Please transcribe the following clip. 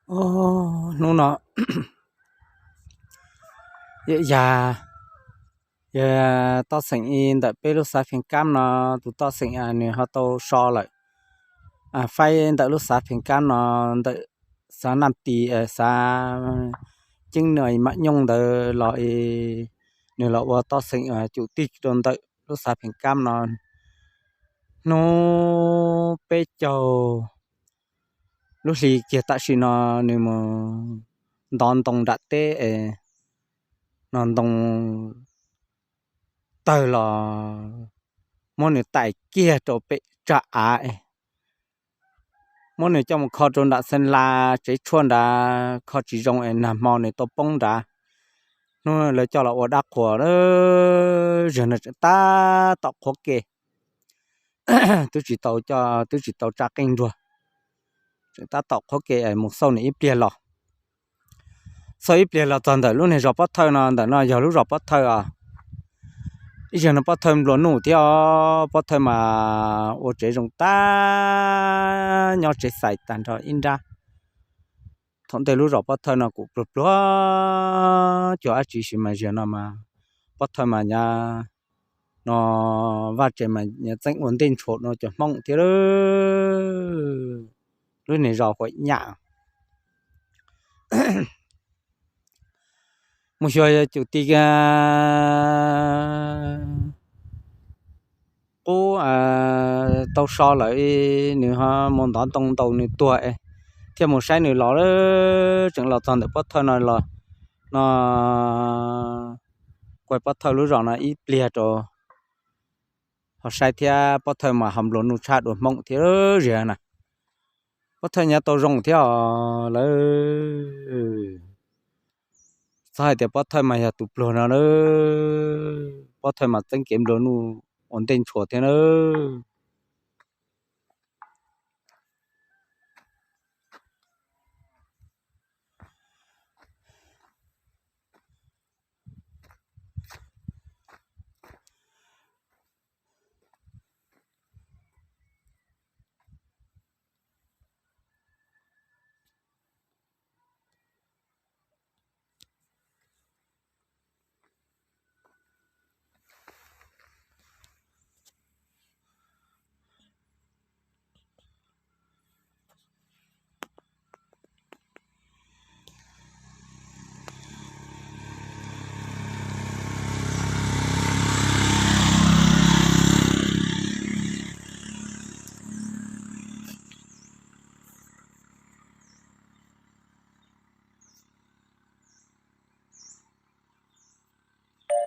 Hnub no yawm yas, yawg toj xeem ib ntawm peb lub xav Pheej Kab no, tus toj xeem nws ho tau so lawm, faib ntawm lub xav Pheej Kab no, ntawm xav Naj Tis, xav Ceeb Nws Mam Nyooj ntawd los, nws los ua toj xeem cum tij rau ntawm lub xav Pheej Kab no. Hnub peb caug lub hli kiag tam sim no nws mus ntov ntoo nram teb es no ntoo tawg los muab nws tais kiag rau pem tsag av, muab nws coj mus kho rau nram Xeeb Las tsev tshuaj nrad, kho tsis zoo es nag hmo nws tau poob nrad. Hnub lawv coj los ua dab qhuas, zag no tseem tab tom qhuab ke, twb tsis tau coj, twb tsis tau tsa qeej nruag, tseem tab tom qhuab ke mus xauj nws ib pliag los. Xauj ib pliag los txog ntawm lub niag zos Pob Thawj no, ntawm no yog lub zos Pob Thawj os. Ib zag no Pob Thawj nplua nuj thiab os, Pob Thawj mas ua tsev zoo tag, nyob tsev xais tag nrho ib nrab. Thaum ntej lub zos Pob Thawj no kuj pluag pluag cuag dab tsi, tab sis mas zag no mas Pob Thawj mas nyob no vaj tsev mas nyob txeeb ua ntej ntshua no cov Hmoob thiab lub niag zos Huam Nyam. Mus xyuas cum tij qub tau so lawm, nws ho mus ntov ntoo ntaus nws tuag, thiaj mus saib nws los, tseem los txog ntawm Pob Thawj no los no quaj Pob Thawj lub zos no ib pliag rau ho saib thiab. Pob Thawj mas ho nplua nuj tshaj dua Hmoob thiab zag na. Pob Thawj nyob tau zoo thiab os lawv. Txhob hais tias Pob Thawj mas yog tus pluag no lawm, Pob Thawj mas txeeb kev nplua nuj ua ntej ntshua thiab nawb.